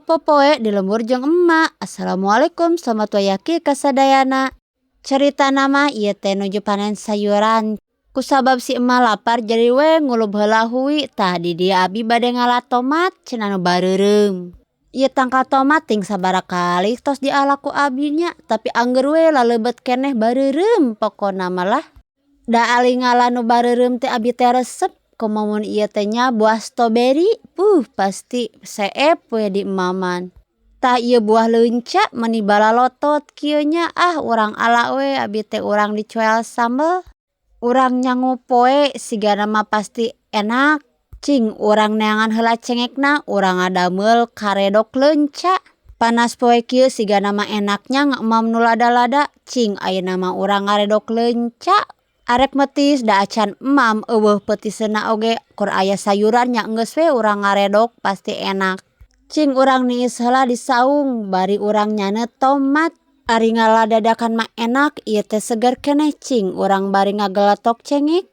Popoe di lembur jeung emak. Assalamualaikum, selamat wayah kieu kasadayana. Caritana mah ieu teh nuju panen sayuran. Kusabab si emak lapar, jadi we ngulub heula hui. Tah, di dieu abi bade ngala tomat cenah nu bareureum. Ieu tangkal tomat ting sabaraha kali tos diala ku abi nya, tapi angger we laleubet keneh, bareureum pokona mah lah. Da ari ngala nu bareureum teh abi teh resep. Komo mun ieu teh nya buah strawberry, puh, pasti seep we di emaman. Tah, ieu buah leunca meni balalotot kieu nya. Ah, urang ala we abi teh, urang dicoel sambel. Urang nyangu poe sigana mah pasti enak. Cing urang neangan heula cengekna, urang ngadamel karedok leunca. Panas poe kieu sigana mah enak nya ngeemam nu lada-lada. Cing ayeuna mah urang ngaredok leunca. Arek metis da acan emam, euweuh peutisna oge, kur aya sayuran nya geus we urang ngaredok pasti enak. Cing urang niis heula di saung bari urang nyaneut tomat. Ari ngala dadakan mah enak, ieu teh seger keneh. Cing urang bari ngageletok cengek.